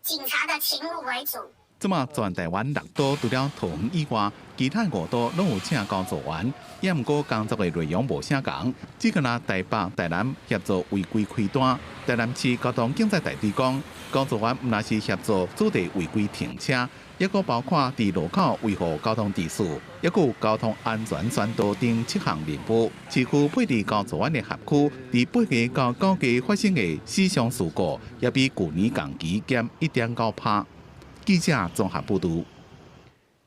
警察的勤務為主。這馬全台灣六都除了桃園以外，其他五都攏有請工作員，也毋過工作的內容無啥仝，只干焦台北、台南協助違規開單。台南市交通警察大隊講，工作員毋但是協助取締違規停車，抑閣包括佇路口維護交通秩序，抑閣有交通安全宣導等七項任務。市區配置工作員的轄區，佇8月到9月發生的死傷事故，也比舊年同期減1.9%。記者綜合報導。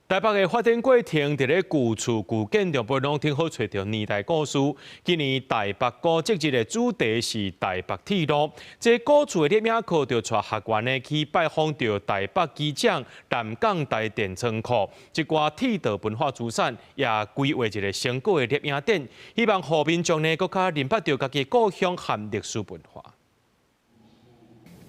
台北的發展過程，佇咧舊厝舊建築物攏挺好揣著年代故事。今年台北古蹟日的主題是台北鐵路。這古厝的攝影課就帶學員呢去拜訪著台北機場南港台電倉庫，這寡鐵道文化資產也規劃一個成果的攝影展，希望予民眾呢閣較認捌著家己故鄉和歷史文化。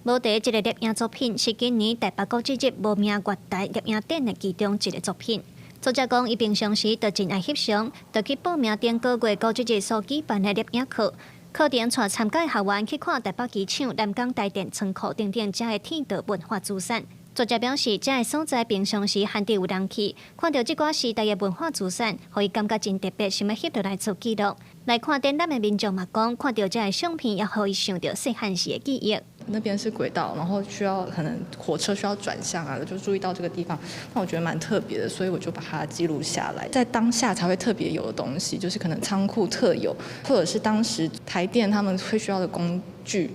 無題這个攝影作品是今年台北古蹟日無名月台攝影展的其中一个作品。作者講，伊平常時就真愛翕相，就去報名頂個月古蹟日所舉辦的攝影課。課程帶參加學員去看台北機場、南港台電倉庫等等遮的鐵道文化資產。作者表示，這个所在平常時罕得有人去，看著這寡時代的文化資產，予伊感覺真特別，想欲翕落來做記錄。來看展覽的民眾嘛講，看著這个相片，也予伊想著細漢時的記憶。那邊是軌道，然後需要可能火車需要轉向啊，就注意到這個地方，那我覺得蠻特別的，所以我就把它記錄下來。在當下才會特別有的東西，就是可能倉庫特有，或者是當時台電他們會需要的工具，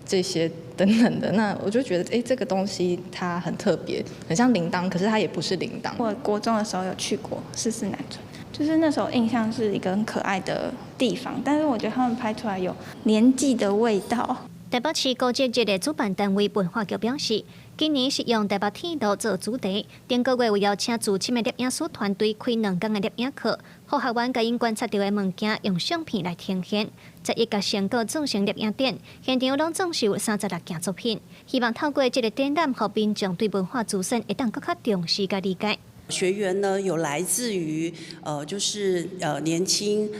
這些等等的。那我就覺得，這個東西它很特別，很像鈴鐺，可是它也不是鈴鐺。我國中的時候有去過四四南村，就是那時候印象是一個很可愛的地方，但是我覺得他們拍出來有年紀的味道。台北市古蹟日的主辦單位文化局表示，今年是用台北鐵路做主題，頂個月有邀請資深的攝影師團隊開兩工的攝影課，予學員共𪜶觀察著的物件用相片來呈現。11個成果做成攝影展，現場攏總是有36件作品，希望透過這个展覽，予民眾對文化資產會當閣較重視佮理解。學員呢，有來自於就是年輕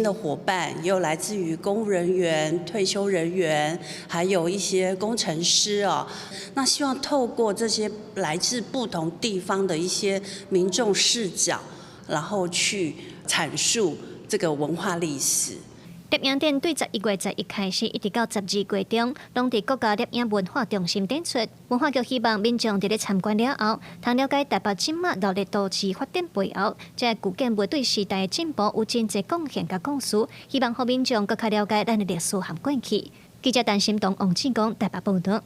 的夥伴，也有來自於公務人員、退休人員，還有一些工程師哦。那希望透過這些來自不同地方的一些民眾視角，然後去闡述這個文化歷史。攝影展對11月11開始，一直到12月中，攏佇國家攝影文化中心展出。文化局希望民眾佇咧參觀了後，通了解台北這馬熱鬧都市發展背後，這個古建物對時代的進步有真濟貢獻佮故事。希望予民眾閣較了解咱的歷史和過去。記者陳心東、王志剛台北報導。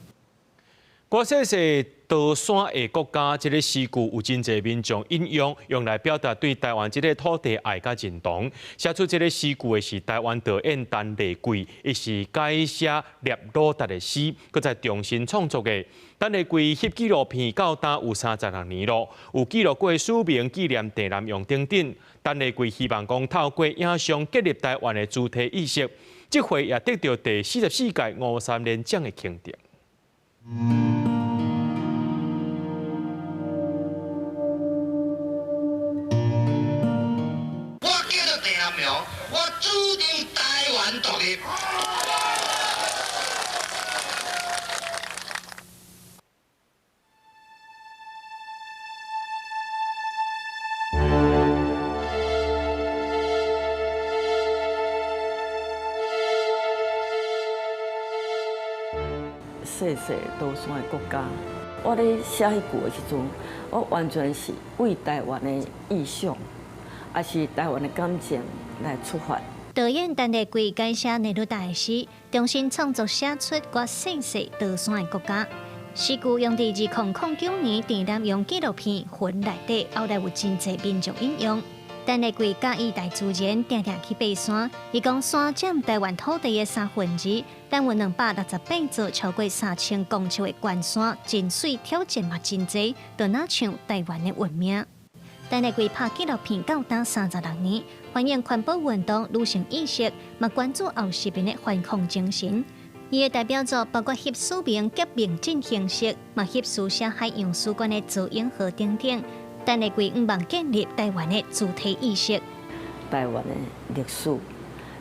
我細細多山的國家，這個詩句有真濟民眾引用，用來表達對台灣這个土地愛佮認同。寫出這个詩句的是台灣導演陳麗貴，伊是改寫聶魯達的詩，閣再重新創作的。陳麗貴翕紀錄片到今有36年咯，有記錄過署名紀念鄭南榕等等。陳麗貴希望講透過影像建立台灣的主體意識，這回也得著第44屆吳三連獎的肯定。我叫做鄭南榕，我主張台灣獨立。細細多山的國家，我咧寫彼句的時陣，我完全是為台灣的意向，也是台灣的感情來出發。導演陳麗貴改寫聶魯達的詩，重新創作寫出我細細多山的國家。詩句用佇2009年鄭南榕紀錄片《魂》內底，後來有真濟民眾引用。陳麗貴佮意大自然，定定去爬山。伊講山佔台灣土地的2/3，但有268座超過3000公尺的懸山，真媠，挑戰嘛真濟，就若像台灣的運命。陳麗貴拍紀錄片到今36年，反映環保運動、女性意識，嘛關注後殖民的反抗精神。伊的代表作包括翕署名革命進行式，嘛翕書寫海洋史觀的造影號等等。陳麗貴向望建立台灣的主體意識。台灣的歷史，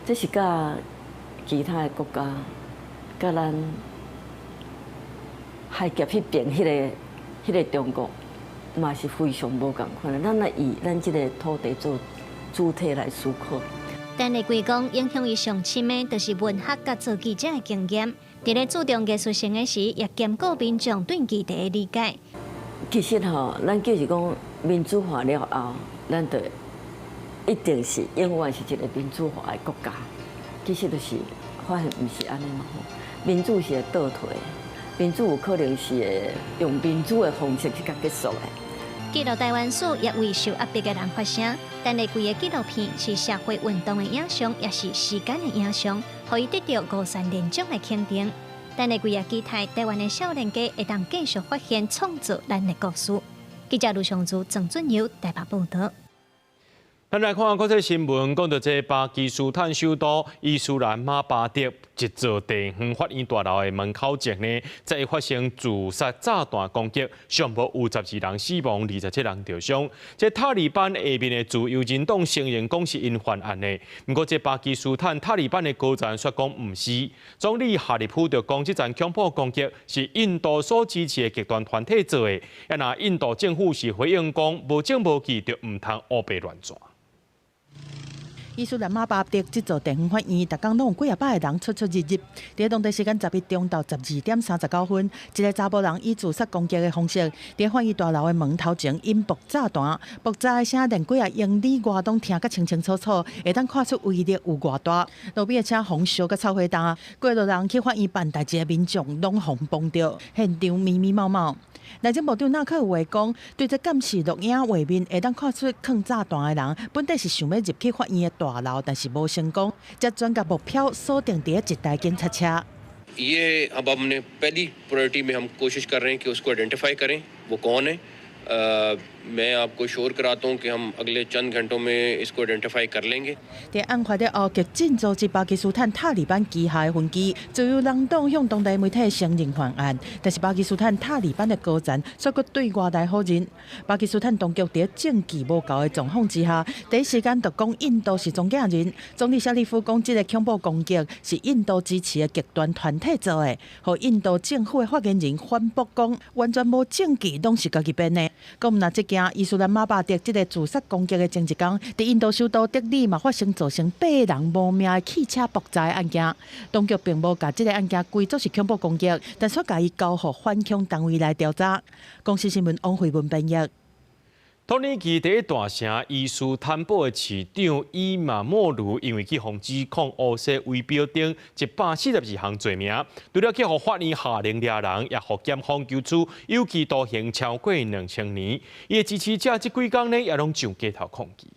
這是佮其他的國家，佮咱海峽彼邊彼個中國，嘛是非常無仝款的。咱來以咱這个土地做主體來思考。陳麗貴講，影響伊上深的，就是文學佮做記者的經驗。佇咧注重藝術性的時，也兼顧民眾對議題的理解。其實吼，咱就是講民主化了後，咱就一定是永遠是一个民主化的國家。其實就是發現毋是按呢嘛吼，民主是會倒退，民主有可能是會用民主的方式去共結束的。記錄台灣史，也為受壓迫的人發聲。陳麗貴的紀錄片是社會運動的影像，也是時間的影像，予伊得著吳三連獎的肯定。陳麗貴也期待台灣的少年家會當繼續發現創造咱的故事。記者盧尚珠、鄭俊佑台北報導。咱來看國際新聞，講著這巴基斯坦首都伊斯蘭馬巴德一座地方法院大樓的門口前呢，再發生自殺炸彈攻擊，上無有12人死亡，27人著傷。這塔利班下面的自由人黨承認講是𪜶犯案的，毋過這巴基斯坦塔利班的高層卻講毋是。總理哈里夫就講，這場恐怖攻擊是印度所支持的極端團體做的。啊，若印度政府是回應講，無證無據就毋通烏白亂跩。伊斯蘭馬巴德這座地方法院，逐工攏有幾仔百个人出出入入。佇當地時間11中晝12點39分，一个查埔人以自殺攻擊的方式，佇法院大樓的門頭前引爆炸彈，爆炸的聲連幾仔英里外攏聽甲清清楚楚，會當看出威力有偌大。路邊的車予燒甲臭火焦，過路人去法院辦代誌的民眾攏予碰著，現場密密麻麻。內政部長納克有話講，對這監視錄影畫面會當看出囥炸彈的人，本底是想欲入去法院的大樓，但是無成功，才轉共目標鎖定佇一台警察車。 ये अब हमने पहली प्रायोरिटी में हम कोशिश कर रहे हैं कि उसको आइडेंटिफाई करें वो कौन है। मैं आपको श्योर कराता हूँ कि हम अगले चंद घंटों में इसको आइडेंटिफाई कर लेंगे。佇案發了後，激進組織巴基斯坦塔利班旗下的分支自由人黨向當地媒體承認犯案，但是巴基斯坦塔利班的高層卻閣對外來否認。巴基斯坦當局佇證據無夠的狀況之下，第一時間就講印度是中間人。總理謝里夫講，這个恐怖攻擊是印度支持的極端團體做的，予印度政府的發言人反駁講，完全無證據，攏是家己編的。講毋若這件伊斯蘭馬巴德這个自殺攻擊的前一工，佇印度首都德里嘛發生造成八人無命的汽車爆炸案件，當局並無共這个案件歸做是恐怖攻擊，但卻共伊交予反恐單位來調查。公視新聞王慧文編譯。土耳其第一大城伊斯坦堡的市長伊馬莫盧因為去予指控烏西圍標等142項罪名，除了去予法院下令掠人，也予檢方求處有期徒刑超過2000年。伊的支持者這幾工呢，也攏上街頭抗議。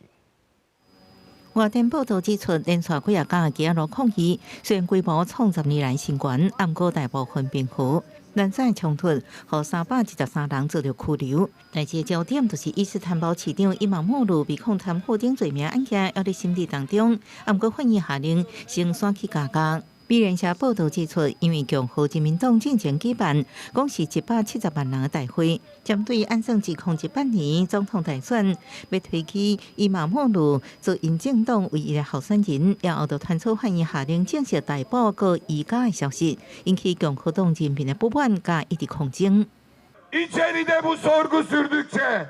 外電報道指出，連續幾仔工街頭抗議，雖然規模創10年來新懸，毋過大部分平和。連載衝突，予323人遭著拘留。代誌焦點就是伊斯坦堡市長伊馬莫盧被控貪腐等罪名案件，猶佇審理當中。毋過法院下令先徙去監獄。美聯社報道指出，因為共和人民黨進前舉辦，講是170萬人的大會，針對按算2018年總統大選，欲推舉伊馬莫盧做𪜶政黨唯一的候選人，了後就傳出法院下令正式逮捕閣移監的消息，引起共和黨人民的不滿佮一直抗爭。 İçeride bu sorgu sürdükçe,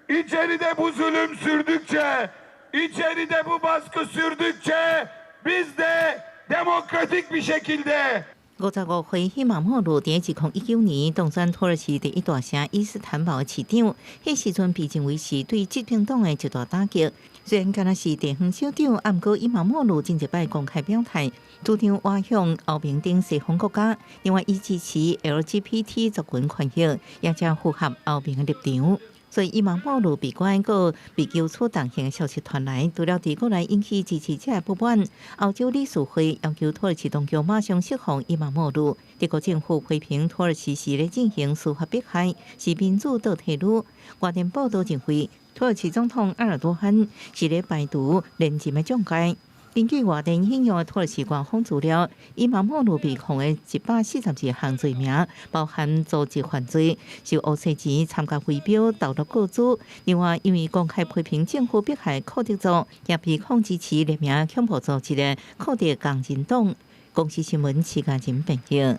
içeride bu zulüm sürdükçe, içeride bu baskı sürdükçe biz de demokratik bir şekilde 55歲伊馬莫盧佇2019年當選土耳其第一大城伊斯坦堡的市長，彼時陣被認為是對執政黨的一大打擊。雖然敢若是地方首長，毋過伊馬莫盧真濟擺公開表態，主張倚向歐盟等西方國家，另外伊支持 LGBT 族群權益，也正符合歐盟的立場。所以伊馬莫盧被關閣被求處重刑的消息傳來，除了佇國內引起支持者的不滿，歐洲理事會要求土耳其當局馬上釋放伊馬莫盧。德國政府批評土耳其是咧進行司法迫害，是民主倒退嚕。外電報道認為，土耳其總統埃爾多安是咧排除連任的障礙。根據外電引用的土耳其官方資料，伊馬莫盧被控的142項罪名，包含組織犯罪、收烏色錢、參加圍標、投入個資。另外，因為公開批評政府迫害庫德族，也被控支持聯名恐怖組織的庫德工人黨。公視新聞徐嘉仁編譯。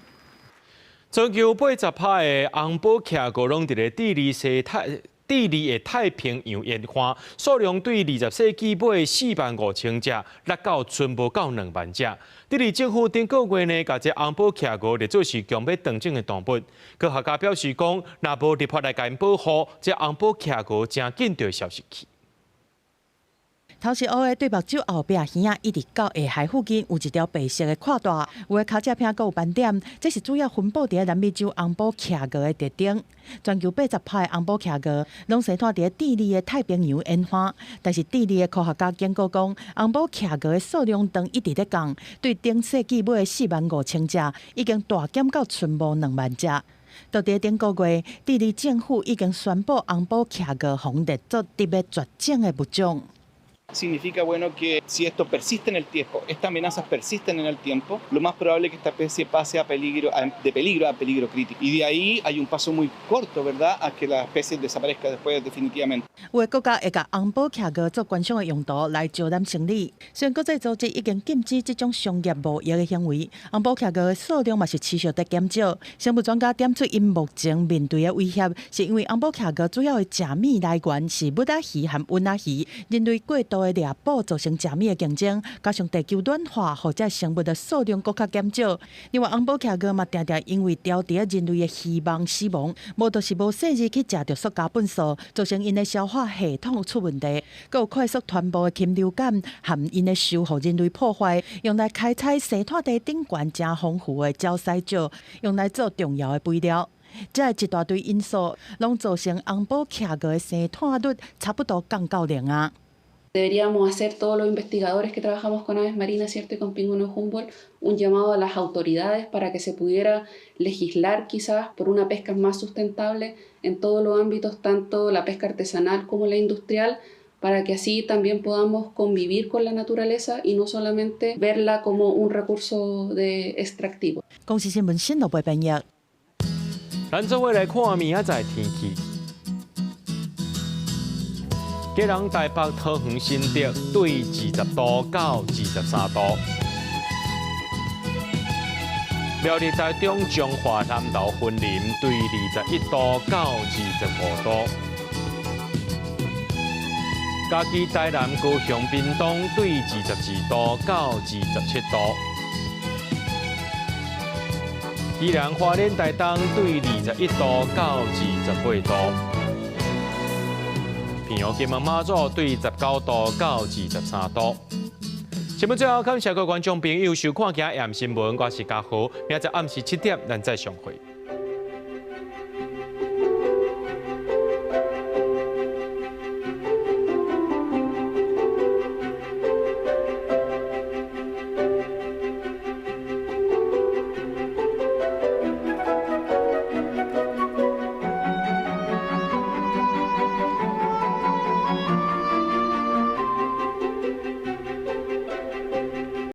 全球80%的紅寶企鵝攏佇咧智利西太。智利的太平洋沿岸數量對20世紀尾4萬5千隻，落到賰無夠2萬隻。智利政府頂個月呢，共這紅寶企鵝列做是強欲斷種的動物。科學家表示講，若無立法來共𪜶保護，這紅寶企鵝誠緊就會消失去。頭是烏的對目睭後壁耳仔，一直到下頦附近有一條白色的闊帶，有的尻脊鬢閣有斑點，這是主要分布佇南美洲紅寶企鵝的特徵。全球80%的紅寶企鵝攏生活佇智利的太平洋沿岸，但是智利的科學家警告講，紅寶企鵝的數量當一直咧降，對頂世紀尾4萬5千隻，已經大減到賰無2萬隻。到佇頂個月，智利政府已經宣布紅寶企鵝予列做佇欲絕種的物種。Significa, bueno, que si esto persiste en el tiempo, estas amenazas persisten en el tiempo, lo más probable es que esta especie pase de peligro a peligro crítico. Y de ahí hay un paso muy corto, ¿verdad?, a que la especie desaparezca después definitivamente. 有的國家會共紅寶企鵝做觀賞的用途來招攬生意。雖然國際組織已經禁止這種商業貿易的行為，紅寶企鵝的數量嘛是持續佇減少。生物專家點出，𪜶目前面對的威脅，是因為紅寶企鵝主要的食物來源是眇仔魚和鰆仔魚，人類過度的獵捕造成食物的競爭，加上地球暖化，予這生物的數量閣較減少。另外，紅寶企鵝嘛，定定因為牢佇人類的漁網死亡，無就是無細膩去食著塑膠糞埽，造成𪜶的消化系統出問題，閣有快速傳播的禽流感，和𪜶的受予人類破壞，用來開採生態地頂懸誠豐富的礁石石，用來做重要的肥料。這一大堆因素，攏造成紅寶企鵝的生湠率差不多降到零啊。 Deberíamos hacer todos los investigadores que trabajamos con aves marinas, ¿cierto?, y con pingüinos Humboldt, un llamado a las autoridades para que se pudiera legislar quizás por una pesca más sustentable en todos los ámbitos, tanto la pesca artesanal como la industrial, para que así también podamos convivir con la naturaleza y no solamente verla como un recurso de extractivo. 公視新聞新羅編譯。咱做伙來看明仔載天氣。基隆、台北、桃園、新竹對20度到23度；苗栗、台中、彰化、南投、雲林對21度到25度；嘉義、台南、高雄、屏東對22度到27度；宜蘭、花蓮、台東對21度到28度。平陽、金門、馬祖對19度到23度。新聞最後，感謝各位觀眾朋友收看今日新聞，我是嘉豪，明仔載暗時7點，咱再相會。